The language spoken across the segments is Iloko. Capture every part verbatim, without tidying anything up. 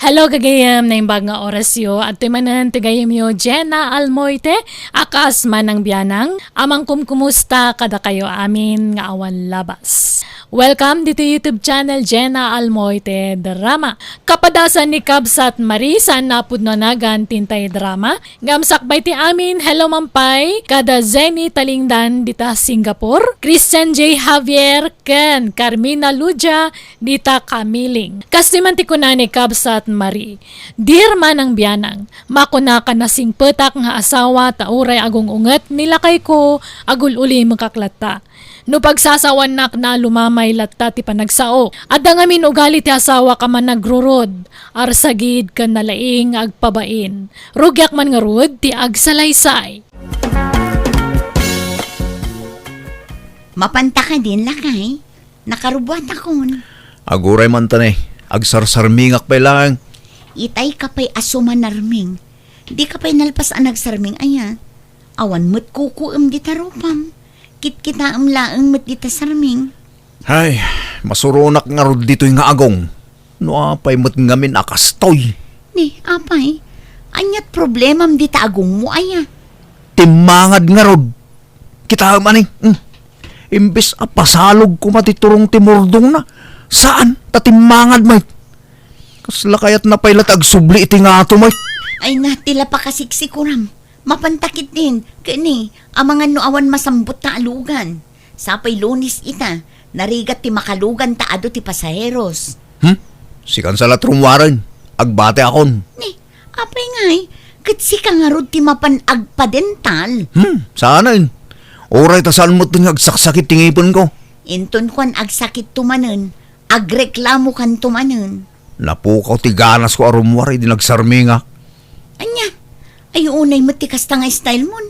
Hello, gagayem, naimbag nga orasyo. Adtoy manen ti gayemyo, Jenna Almoite, a kas Manang Bianang, a mangkumkumusta kadakayo amin nga awan labas. Welcome dito YouTube channel, Jenna Almoite Drama. Kapadasan ni Kabsat Marie, saan napudno a nagan ti intay drama. Ngem sakbay ti amin, hello man pay kada Zenny Talingdan dita Singapore, Christian J Javier, ken Carmina Ludia dita Kamiling. Kastoy man ti kuna ni Kabsat Marie, Dear Manang Bianang, makunaka a nasingpetak nga asawa ta uray agung-unget ni lakayko, agul-ulimekak latta. No pagsasawannak na lumamay latta ti panagsaok. Adda ngamin ugali ti asawak a managrurod, arsagid ken nalaing nga agpabain. Rugiak man ngarud ti agsalaysay. Mapanta kadin, lakay? Nakarubbuatakon. Aguray man ta ne, agsarsarmingak pay laeng. Itay ka pay a sumanarming. Di ka pay nalpas a nagsarming aya. Awan met kukuem dita rupam. Kitkitaem laeng met dita sarming. Hay, masuronak ngarud ditoy nga agong. No apay met ngamin a kastoy. Ni, apay, aniat problemam dita agongmo aya? Timmangad ngarud. Kitaem ani, hmm. Imbes a pasalog koma ti turong ti murdongna, saan ta timmangad met. Kasla kayatna pay la ti agsubli iti ngato met. Ay na, ti la pakasiksikuram. Mapanta ketdin, ken ni, amangan no awan masambut ta alugan. Sapay Lunes ita, narigat ti makalugan ta adu ti pasaheros. Hmm? Sikan sa la ti rummuaren, agbateakon. Ni, apay ngay, ket sika ngarud ti mapan agpadental? Hmm, saanen. Uray ta saan met nga agsaksakit ti ngipenko. Inton kuan agsakitto manen, agreklamokanto manen. Napukaw ti ganasko a rummuar idi nagsarmingak. Ania? Ay, unay met ti kasta nga style mon.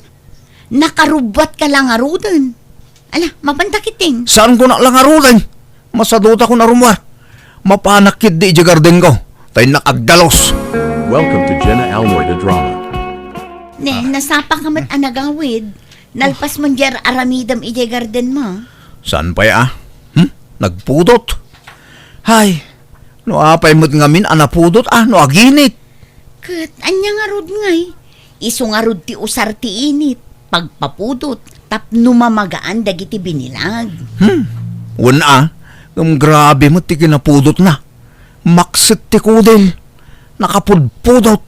Nakarubbuatka la ngaruden. Ala, mapanta ketdin. Saanko la ngaruden? Masadutakon a rummuar. Mapanak ketdi idiay gardenko. Ta innak agdalus. Welcome to Jenna Almoy the Drama. Ne, nasapaka met a nagawid. Nalpas mon diay aramidem idiay gardenmo. Saan pay a? Hmm? Nagpudot? Hay, no apay met ngamin a napudot a no aginit. Ket ania ngarud ngay? Isu ngarud ti usar ti init, pagpapudot, tapno mamagaan dagiti binilag. Hmm, wen a, ngem grabe met ti kinapudotna. Makset ti kudil, nakapudpudot.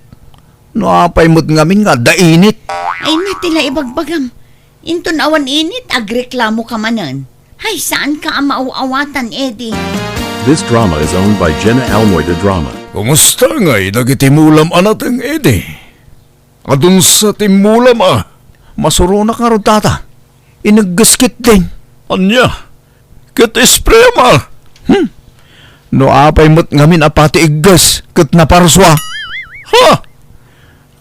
No apay met ngamin nga adda init. Ay na, ti la ibagbagam. Inton awan init, agreklamoka manen. Hay, saanka a maaw-awatan, Eddie. This drama is owned by Jenna Almoy the Drama. Kumusta ngay dagiti mulam a nateng, Eddie? Adunsa ti mulam a? Masuronak ngarud, tata. Inegges ketdin. Ania? Ket ispream a? Hmm? No apay met ngamin a pati egges ket naparsua. Ha?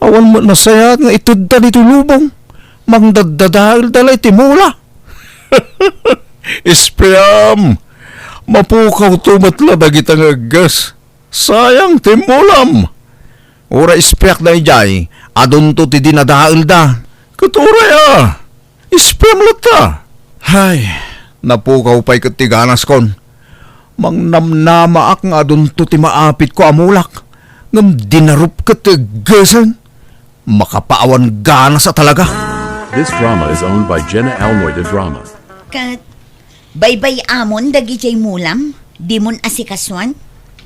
Awan met nasayaat nga itedda ditoy lubong. Mangdaddadaelda la iti mula. Ispream! Mapukawto met la dagita nga egges. Sayang ti mulam! Uray ispreak daydiay, adunto ti dinadaelda. Ket uray a, ispream latta. Hay, napukaw pay ket ti ganaskon. Mangnamnamaak nga adunto ti maapitko a mulak, ngem dinarup ket ti eggesen. Makapaawan ganas a talaga. This drama is owned by Jenna Almoy the Drama. Ket baybay-amon dagidiay mulam, dimon asikasuan?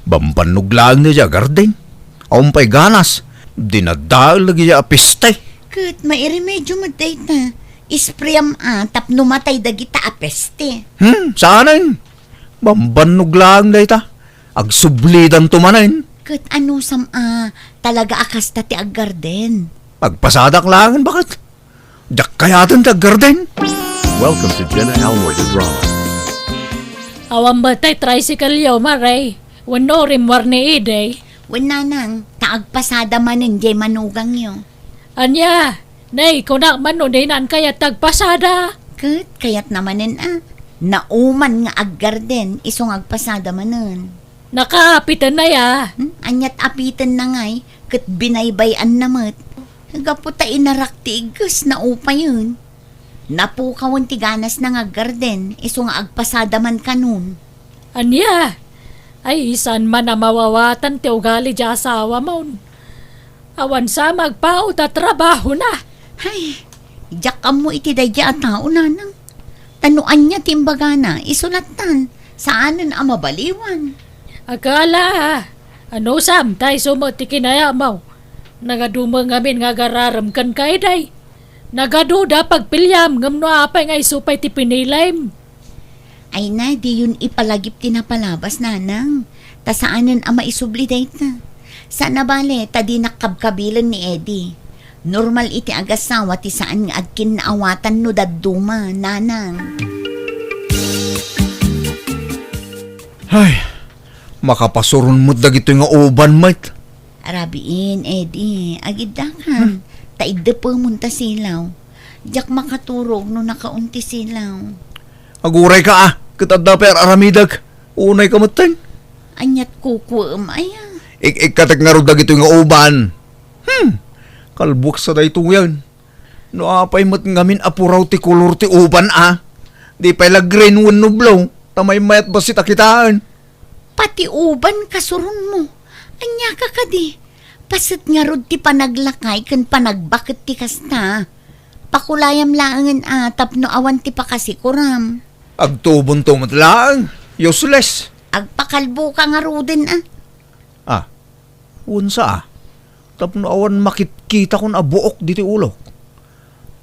Bambannog laeng daydiay a garden. Awan pay ganas, dinadael dagidiay a peste. Ket mairemedio met dayta, ispream a tapno matay dagita a peste. Hmm, saanen. Bambannog laeng dayta. Agsublidanto manen. Ket anusam a talaga a kasta ti aggarden? Agpasadak laeng, baket. Diak kayaten ti aggarden. Welcome to Jenna Almoy the Drama. Awan met tay tricycle-yo, Mare? Wenno rimmuar ni Ede? Wen, nanang, ta agpasada manen diay manugangyo. Ania? Nay, kunak man no dinan kayat ti agpasada? Ket kayatna manen a. Nauman nga aggarden, isu nga agpasada manen. Nakaapiten na ya. Hmm? Aniat apiten na ngay, ket binaybay-an na met. Gapu ta inarak ti igges, naupayen. Napukawen ti ganas na nga aggarden, isu nga agpasada man kanon. Ania? Ay, saan man a mawawatan ti ugali ti asawamon. Awan sa magpaut a trabahona. Ay, diak ammo iti daydiay a tao, nanang. Ta no ania ti imbagana, isu lattan, saanen a mabaliwan. Akala, anusam, ta isu met ti kinayatmo. Nagadu met ngamin nga agararem kenka, Eday. Nagaduda pagpiliam, ngem no apay nga isu pay ti pinilim. Ay na, diyon ipalagip ti napalabas, nanang. Ta saanen a maisubli dayta. Saan a bale, ta dinak kabkabilen ni Eddie. Normal iti agassawa ti saan nga agkinnaawatan no dadduma, nanang. Ay, makapasuron met dagitoy nga uban, met. Arabiin, Eddie, agiddakan. Hmm. Ta iddepemon ta silaw. Diak makaturog no nakaon ti silaw. Agurayka, a, ket adda pay ar-aramidek. Unayka metten. Aniat kukuem, aya? Ik-ikkatek ngarud dagitoy nga uban. Hmm, kalbuek sa daytoyen. No apay met ngamin a puraw ti kolor ti uban, a. Di pay la green wenno blue, ta maymayat bassit a kitaen. Pati uban kasuronmo. Aniaka kadi? Paset ngarud ti panaglakay ken panagbaket ti kasta. Pakulayam laengen, a, tapno awan ti pakasikuram. Agtubonto met laeng. Useless. Agpakalboka ngaruden, a. A, wen sa, a. Tapno awan makitkitakon a buok ditoy ulok.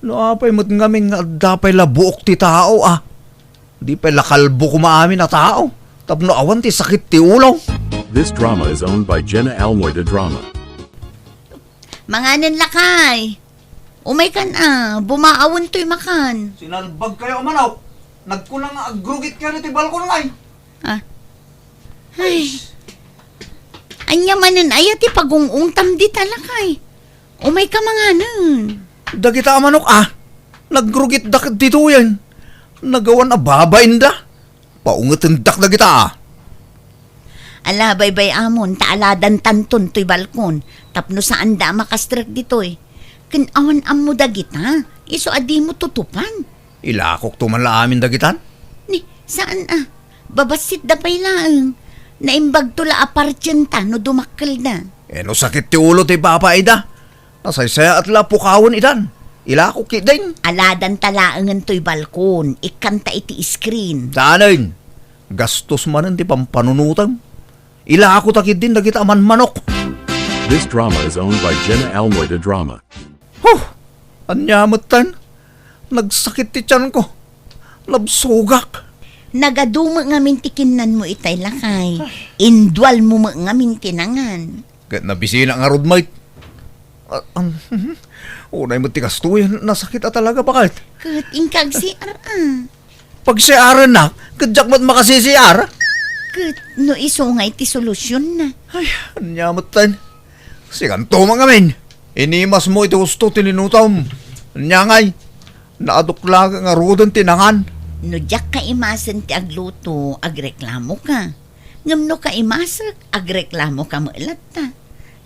No apay met ngamin nga adda pay la buok ti tao, a. Di pay la kalbo koma amin a tao. Tapno awan ti sakit ti ulo. This drama is owned by Jenna Almoy de Drama. Manganen, lakay. Umaykan, a, bumaawen toy makan. Sinalbagkayo a manok. Nagkuna nga agrugitkayo ditoy balkon, ngay. A. Ay. Ania manen aya ti pagung-ungtam dita, lakay? Umayka manganen. Dagita a manok, a. Nagrugitda ditoyen. Nagawan a babainda. Paungetendak dagita, a. Ala, baybay-amon, ta aladantanton toy balkon, tapno saanda a makastrek ditoy. Ken awan ammo dagita, isu a dimo tutupan. Ilakokto man la amin dagitan? Ni, saan a? Babassitda pay laeng. Naimbagto la a partienta no dumakkelda. E, no sakit ti ulo ti babaida, nasaysayaat la a pukawen idan. Ilakok ketdin. Aladanta laengen toy balkon, ikkanta iti screen. Saanen? Gastos manen ti pampanunotem. Ilakota ketdin dagita a manmanok. This drama is owned by Jenna Almoy de Drama. Huh! Ania metten? Nagsakit ti tianko. Nabsogak. Nagadu met ngamin ti kinnanmo itay, lakay. Ay. Indualmo met ngamin ti nangan. Ket nabisinak ngarud met. A, am, unay met ti kastoy, nasakit a talaga, baket. Ket inka ag-C R, a. Pag-C R-ennak, ket diak met makasi-C R. Ket no isu ngay ti solutionna. Ay, ania metten? Sikanto met ngamin. Inimasmo iti husto ti linutom. Ania ngay? Naaduk laeng ngaruden ti nangan. No diak kaimasen ti agluto, agreklamoka. Ngem no kaimasek, agreklamoka met latta.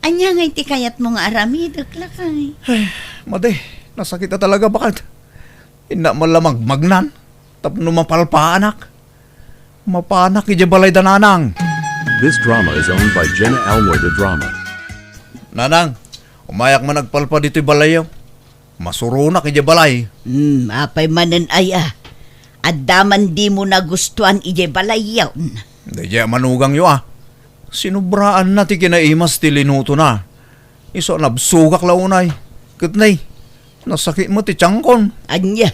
Ania ngay ti kayatmo nga aramidek, lakay? Ay, madi, nasakit a talaga, baket. Innak man la magmagnan tapno mapalpaanak. Mapanak idiay balayda, nanang. This drama is owned by Jenna Almoy de Drama. Nanang, umayak man agpalpa ditoy balayyo. Masuronak idiay balay. Hmm, apay manen aya? Adda man dimo nagustuan idiay balayyon? Daydiay a manugangyo, a. Sinubraanna ti kinaimas ti linutona. Isu a nabsogak la unay. Ket nay, nasakit met ti tiankon. Ania?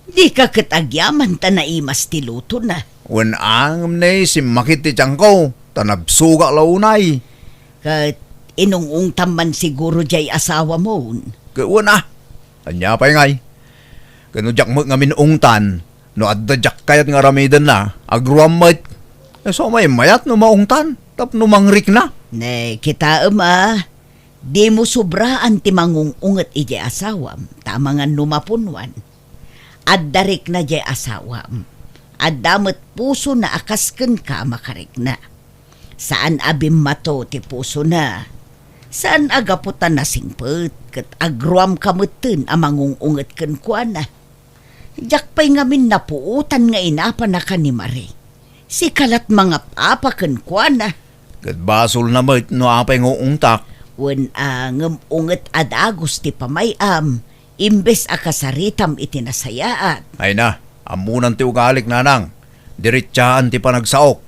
Dika ket agyaman ta naimas ti lutona. Wen a, ngem ne, simmakit ti tianko, ta nabsogak la unay. Ket inung-ungtam man siguro diay asawamon. Ket wen a, ania pay ngay? Ket no diak met ngamin ungtan, no adda diak kayat nga aramidenna, agruam met. Isu a maymayat no maungtan, tapno mangrikna. Ne, kitaem a, dimo sobraan ti mangung-unget idiay asawam, ta amangan no mapunuan. Adda rikna diay asawam. Adda met pusona a kas kenka a makarikna. Saan a bimmato ti pusona. Saan a gapu ta nasingpet ket agruamka metten a mangung-unget kenkuana. Diak pay ngamin napuotan nga inapanaka ni Marie. Sika lat mangap-apa kenkuana. Ket basolna met no apay nga uungtak. Wen a, ngem unget a dagus ti pamay-am, imbes a kasaritam iti nasayaat. Ay na, ammonan ti ugalik, nanang. Diretsaan ti panagsaok.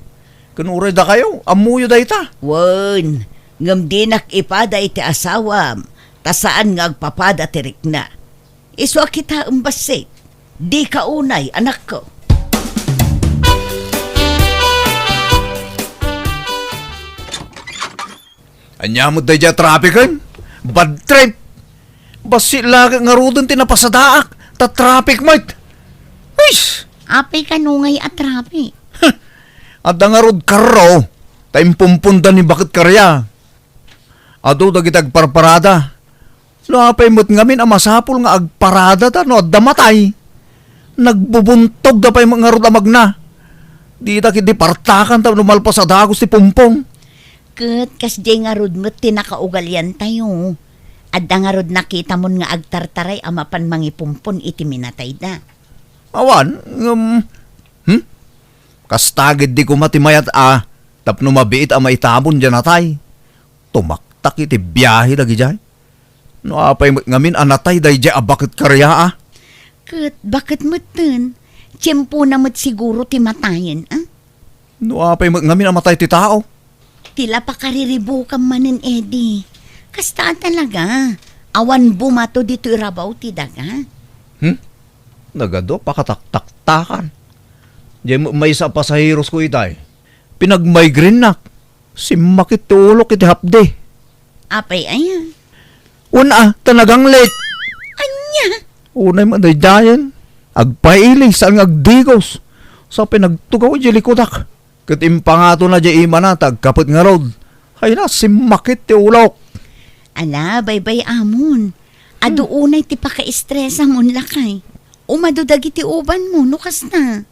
Ken uray dakayo, ammoyo dayta. Wen, ngem dinak ipada iti asawam, ta saan nga agpapada ti rikna. Isu a kitaem bassit. Dika unay, anakko. Ania met daydiay a traffiken? Bad trip! Bassit laeng ngaruden ti napasadaak, ta traffic met! Uys! Apay kano ngay a traffic? Adda ngarud karro, ta impumponda ni Baket Karya. Adu dagiti agparparada. No apay met ngamin a masapul nga agparadada no adda matay? Nagbubuntogda pay met ngarud a magna. Dida ketdi partakan tapno malpas a dagus ti pumpon. Ket kasdiay ngarud met ti nakaugaliantayo. Adda ngarud nakitamon nga agtartaray a mapan mangipumpon iti minatayda? Awan, ngem, hmm? Kasta ketdi koma ti mayat a tapno mabiit a maitamon diay natay. Tumaktak iti biahe dagidiay. No apay met ngamin a natay daydiay a Baket Karya a? Ket Baket metten, tiempona met siguro ti matayen, a? No apay met ngamin a matay ti tao? Ti la pakariribukam manen, Eddie. Kasta a talaga. Awan bumato ditoy rabaw ti daga. Hmm? Nagadu a pakataktaktakan. Diay met maysa a pasaheros ko itay. Pinagmigrainenak. Simmakit ti ulok iti hapdi. Apay aya? Wen a, ta naganglit. Ania? Unay met daydiayen. Agpaili, saan nga agdigos. Sa pinagtugaw idiay likudak. Ket impangatona diay imana ta agkapet ngarud. Ay na, simmakit ti ulok. Ala, baybay-amon. Adu unay ti pakaistresamon, lakay. Umadu dagiti ubanmo no kasta.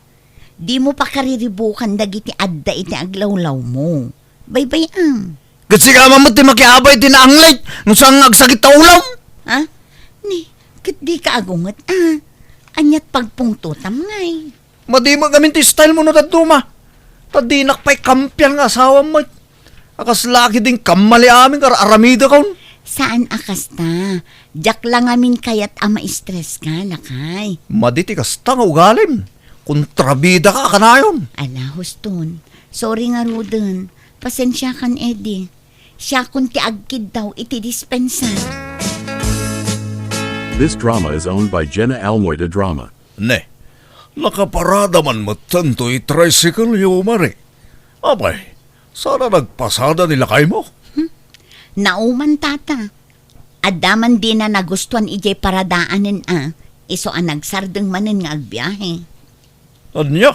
Dimo pakariribukan dagiti adda iti aglawlawmo. Baybay-am. Ket sika man met ti makiabay iti naanglit no saan nga agsakit ta ulom? Ha? Ni, ket dika agunget a. Aniat pagpungtotam ngay? Madi met ngamin ti stylemo no dadduma. Ta dinak pay kampian nga asawam met. A kasla ketdin kammali amin nga ar-aramidekon. Saan a kasta. Diak la ngamin kayat a maistreska, lakay. Madi ti kasta nga ugalim. Kontrabidaka a kanayon. Ala, huston. Sorry ngaruden. Pasensiakan, Eddie. Siakon ti agkiddaw iti dispensa. This drama is owned by Jenna Almoy de Drama. Ne, nakaparada man metten toy tricycle-yo, Mari. Apay, saan a nagpasada ni lakaymo? Hmm? Nauman, tata. Adda man dina nagustuan idiay paradaanen a, isu a nagsardeng manen nga agbiahe. Ania?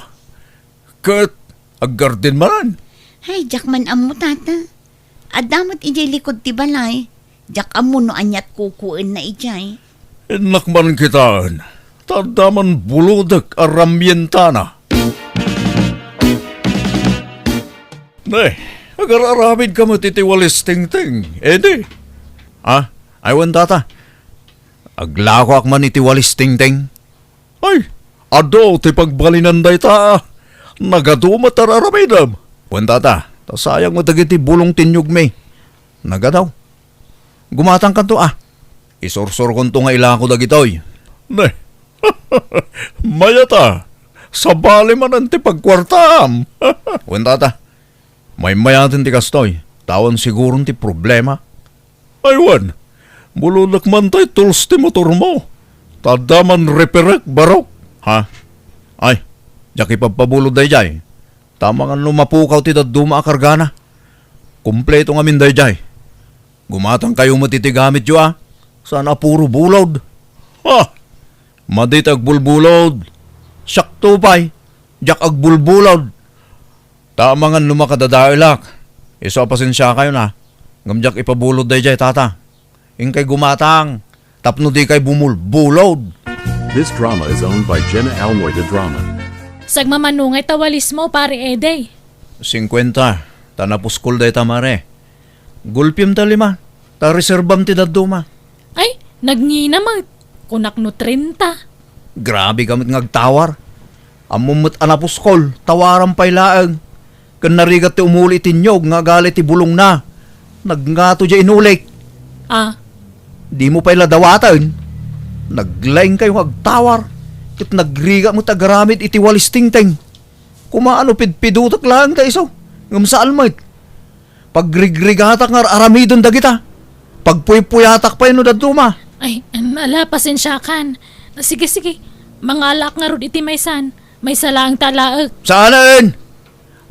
Ket aggarden manen? Ay, diak man ammo, tata. Adda met idiay likud ti balay. Diak ammo no aniat kukuenna idiay. Innak man kitaen, ta adda man bulodek a ramientana. Ne, agar-aramidka met iti walis tingting, Eddie. Ah, ay wen, tata. Aglakoak man iti walis tingting. Ay, adu ti pagbalinan dayta. Nagadu met ti ar-aramidem. Wen, tata, ta sayang met dagiti bulong ti inyugmi. Nagadu. Gumatangkanto a. Isursurkonto nga ilako dagitoy. Ne. Mayat a. Sabali manen ti pagkuartam. Wen, tata. Maymayaten ti kastoy. Ta awan siguron ti problema. Ay wen, bulodek man tay tools ti motormo. Ta adda man repairek, barok. Ha? Ay, diak ipabpabulod daydiay. Ta amangan no mapukaw ti dadduma a kargana. Kompleto ngamin daydiay. Gumatangkayo met iti gamityo a. Saan a puro bulod. Ha? Madi ti agbulbulod. Siakto pay. Diak agbulbulod. Ta amangan no makadadaelak, isu a pasensiakayon a, ngem diak ipabulod daydiay, tata. Inkay gumatang, tapno dikay bumulbulod. This drama is owned by Jenna Almoy de Drama. Sagmamano ngay ta walismo, Pare Eddie? Singkuenta, ta napuskol dayta, Mare. Gulpim ta lima, ta reserbam ti dadduma. Ay, nagngina met. Kunak no trenta. Grabe ka met nga agtawar. Ammom met a napuskol, tawaram pay laeng. Ken narigat ti umuli iti innyog nga agali ti bulongna. Nagngato diay inulik. Ah, Dimo pay la dawaten. Naglaingkayo nga agtawar, ket nagrigat met agaramid iti walis tingteng. Kumaano pidpidotek laeng ta isu, ngem saan met. Pagrigrigatak nga ar-aramiden dagita. Pagpuypuyatak pay no dadduma. Ay, ala, pasensiakan. Sige, sige. Mangalaak ngarud iti maysan. Maysa laeng ta alaek. Saanen?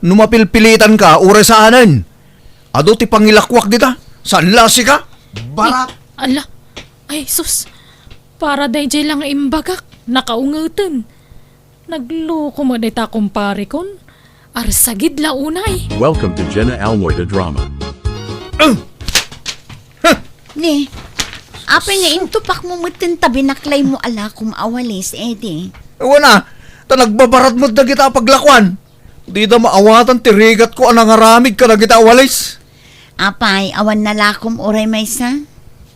No mapilpilitanka, uray saanen. Adu ti pangilakwak dita. Saan la sika? Barat. Ay, ala. Ay, sus. Para daydiay la nga imbagak. Nakaungeten. Nagloko met dayta kumparikon. Arsagid la unay. Welcome to Jenna Almoy the Drama. Ni, apay nga intupakmo metten ta binaklaymo a lakom a walis, Eddie? Awan a, ta nagbabarat met dagita a paglakuan. Dida maawatan ti rigatko a nangaramid kadagita a walis. Apay, awan na lakom uray maysa?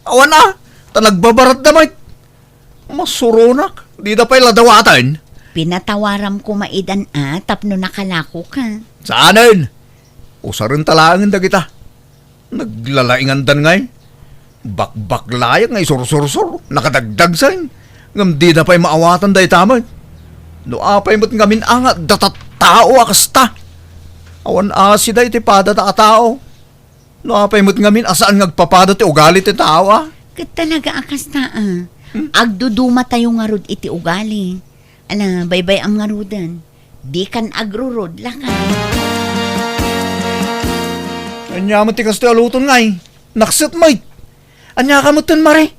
Awan a, ta nagbabaratda met. Masuronak, dida pay la dawaten. Pinatawaram koma idan a tapno nakalakoka. Saanen? Usarenta laengen dagita. Naglalaingandan ngay. Bakbaklayak nga isursursor, nakadagdagsen. Ngem dida pay maawatan dayta met. No apay met ngamin a nga adda tattao a kasta. Awan asida iti padada a tao. No apay met ngamin a saan nga agpapada ti ugali ti tao a? Ket talaga a kasta a. Hmm? Agdudumatayo ngarud iti ugali. Ala, baybay-am ngaruden. Dikan agrurod, laka. Ania met ti kastoy a luton ngay? Nakset met. Ania ka metten, Mare?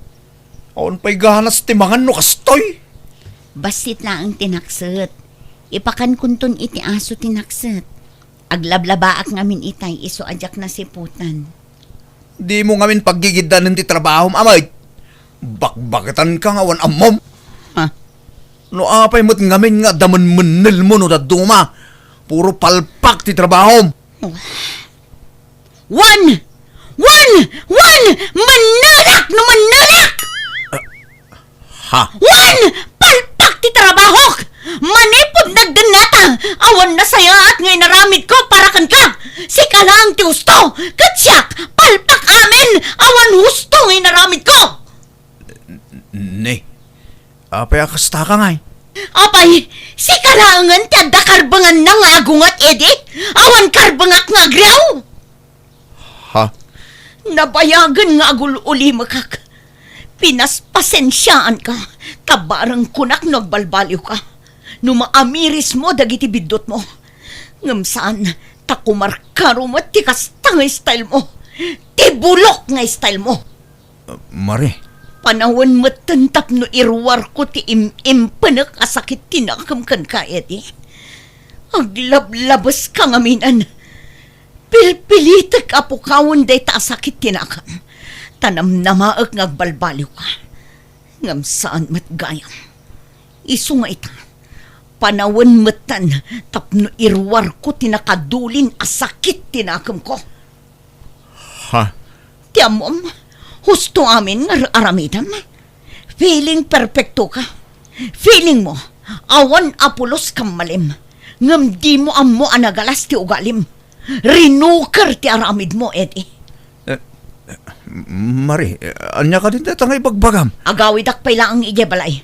Awan pay ganas ti mangan no kastoy. Bassit laeng ti nakset. Ipakankonton iti aso ti nakset. Aglablabaak ngamin itay isu a diak nasiputan. Dimo ngamin paggigiddanen ti trabahom, a met. Bakbaketanka nga awan ammom. Ha? No apay met ngamin nga adda menmennelmo no dadduma, puro palpak ti trabahom. Wen! Wen! Wen! Mennelak no mennelak! Ha? Wen! Palpak ti trabahok! Manipud nagdennata, awan nasayaat nga inaramidko para kenka! Sika laeng ti husto, ket siak, palpak amin, awan husto nga inaramidko! Ni, apay a kastaka ngay? Apay, sika laengen ti adda karbenganna nga agunget, Eddie? Awan karbengak nga agriaw? Ha? Nabayagen nga agul-ulimekak. Pinaspasensiaanka, ta bareng kunak no agbalbaliwka. No maamirismo dagiti biddutmo. Ngem saan, ta kumarkaro met ti kasta nga stylemo. Ti bulok nga stylemo. Mare. Panawen metten tapno iruarko ti im-impenek a sakit ti nakem kenka, Eddie. Aglablabeska ngaminen. Pilpilitek a pukawen dayta a sakit ti nakem, ta namnamaek nga agbalbaliwka. Ngem saan met gayam. Isu nga ita, panawen metten tapno iruarko ti nakadulin a sakit ti nakemko. Ha? Ti ammom, husto amin nga aramidem. Feeling perfecto ka. Feeling mo, awan a pulos kam malim. Ngem dimo ammo a nagalas ti ugalim. Rinuker ti aramidmo, Eddie. Eh, Mare, ania kadin dayta nga ibagbagam? Agawidak pay laeng idiay balay.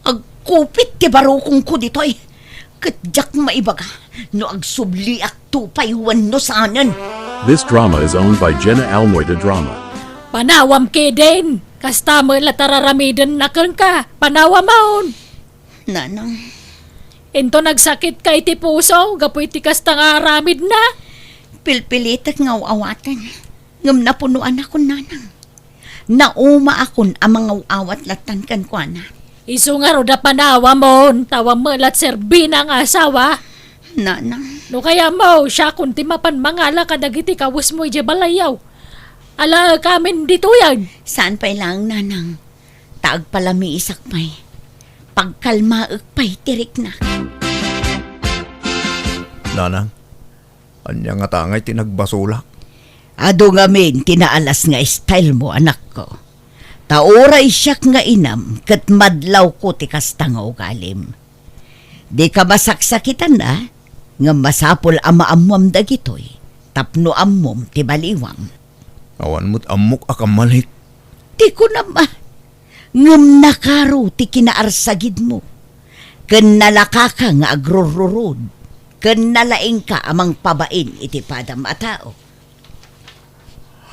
Agkupit ti barukongko ditoy. Ket diak maibaga no agsubliakto pay wenno saanen. This drama is owned by Jenna Almoy the Drama. Panawam kedin! Kasta met la tararamidenna kenka. Panawamon! Nanang. Inton nagsakitka iti puso gapu iti kasta nga aramidna? Pilpilitek nga aw-awaten. Ngem napunoanakon, Nanang. Naumaakon a mangaw-awat lattan kenkuana. Isu ngarud a panawamon, ta awan met la ti serbina nga asawa. Nanang. No kayatmo, siakon ti mapan mangala kadagiti kawesmo idiay balayyo. Alaekamin ditoyen. Saan pay laeng, Nanang. Ta agpalamiisak pay. Pagkalmaek pay ti riknak. Nanang, ania ngata ngay ti nagbasolak? Adu ngamin ti naalas nga stylemo, anakko. Ta uray siak nga inam ket madlawko ti kasta nga ugalim. Dika masaksakitan a, ngem masapul a maammuam dagitoy, tapno ammom ti baliwam. Awan met ammok a kammalit. Ti kunam a, ngem nakaro ti kinaarsagidmo, ken nalakaka nga agrurrurod, ken nalaingka a mangpabain iti padam a tao.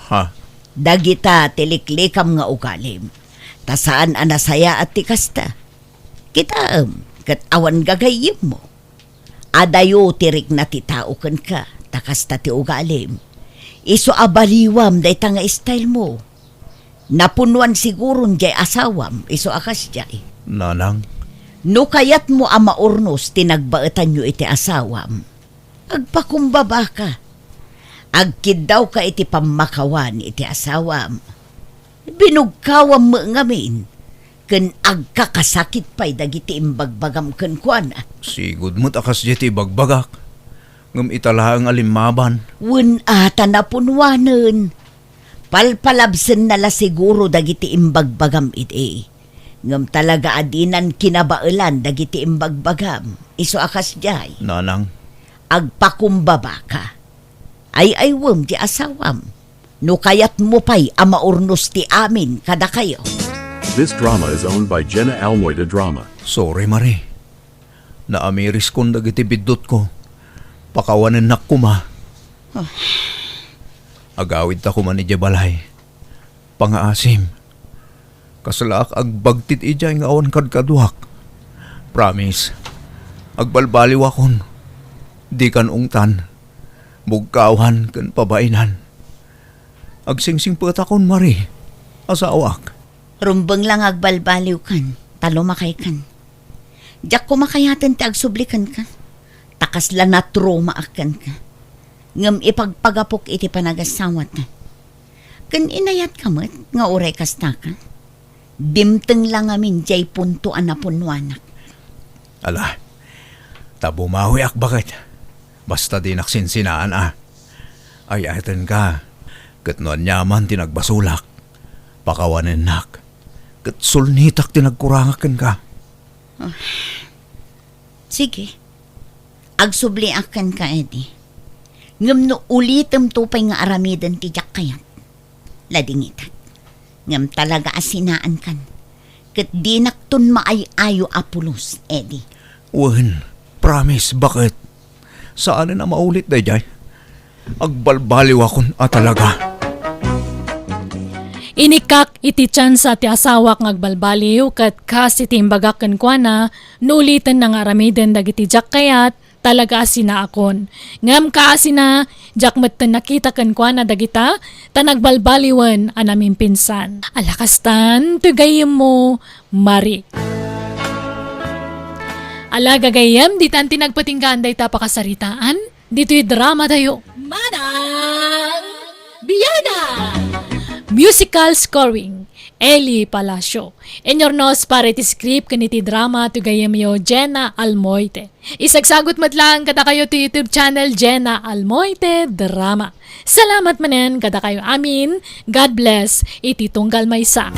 Ha? Dagita ti liklikam nga ugalim, ta saan a nasayaat ti kasta. Kitaem, ket awan gagayyemmo. Adayo ti rikna ti tao kenka, ta kasta ti ugalim. Isu a baliwam dayta nga style mo. Napunnuan siguron jay asawam, isu a kasjay. Nanang. No kayatmo a maurnos ti nagbaetanyo iti asawam, agpakumbabaka. Agkiddawka iti pammakawan iti asawam. Binugkawam met ngamin, ken agkakasakit pay dagiti imbagbagam kenkuana. Sigud met a kasdiay ti ibagbagak, ngem ita laeng a limmaban. Wen a ta napunnuanen. Palpalabsenna la siguro dagiti imbagbagam idi. Ngem talaga a dinan kinabaelan dagiti imbagbagam. Isu a kasdiay. Nanang. Agpakumbabaka. Ay-aywem ti asawam. No kayatmo pay a maurnos ti amin kadakayo. This drama is owned by Jenna Almoy de Drama. Sorry, Marie. Naamiriskon dagiti biddutko. Pakawanennak koma. Ah. Agawidta koma idiay balay. Pangaasim. Kaslaak agbagtit idiay nga awan kadkaduak. Promise. Agbalbaliwakon. Dikan ungtan. Bugkawan ken pabainan. Agsingsingpetakon, Marie. Asawak. Rumbeng la nga agbalbaliwkan, ta lumakaykan. Diak koma kayaten ti agsubli kenka, ta kasla natraumaak kenka. Ngem ipagpagapok iti panagasawata. Ken inayatka met nga uray kastaka. Dimteng la ngamin diay punto a napunnuanak. Ala, ta bumawiak baket. Basta dinak sinsinaan a. Ay-ayatenka, ket no aniaman ti nagbasolak, pakawanennak, ket sulnitak ti nagkurangak kenka. Ah. Sige. Agsubliak kenka, Eddie. Ngem no ulitemto pay nga aramiden ti diak kayat, ladingitak. Ngem talaga a sinaankan. Ket dinakton maay-ayo a pulos, Eddie. Wen, promise, baket. Saanen a maulit daydiay. Agbalbaliwakon a talaga. Inikak iti tiansa ti asawak nga agbalbaliw, ket kas iti imbagak kenkuana, no ulitenna nga aramiden dagiti diak kayat, talaga a sinaakon. Ngem kaasina, diak metten nakita kenkuana dagita, ta nagbalbaliwen a namimpinsan. Ala kastan, ti gayyemmo, Marie. Ala gagayyem, ditan ti nagpatinggaan dayta pakasaritaan, ditoy dramatayo. Manang Biana! Musical scoring, Eli Palacio. Inyurnos para iti script ken iti drama ti gayyemyo, Jenna Almoite. Isagsagut met laeng kadakayo ti YouTube channel, Jenna Almoite Drama. Salamat manen kadakayo amin. God bless iti tunggal maysa.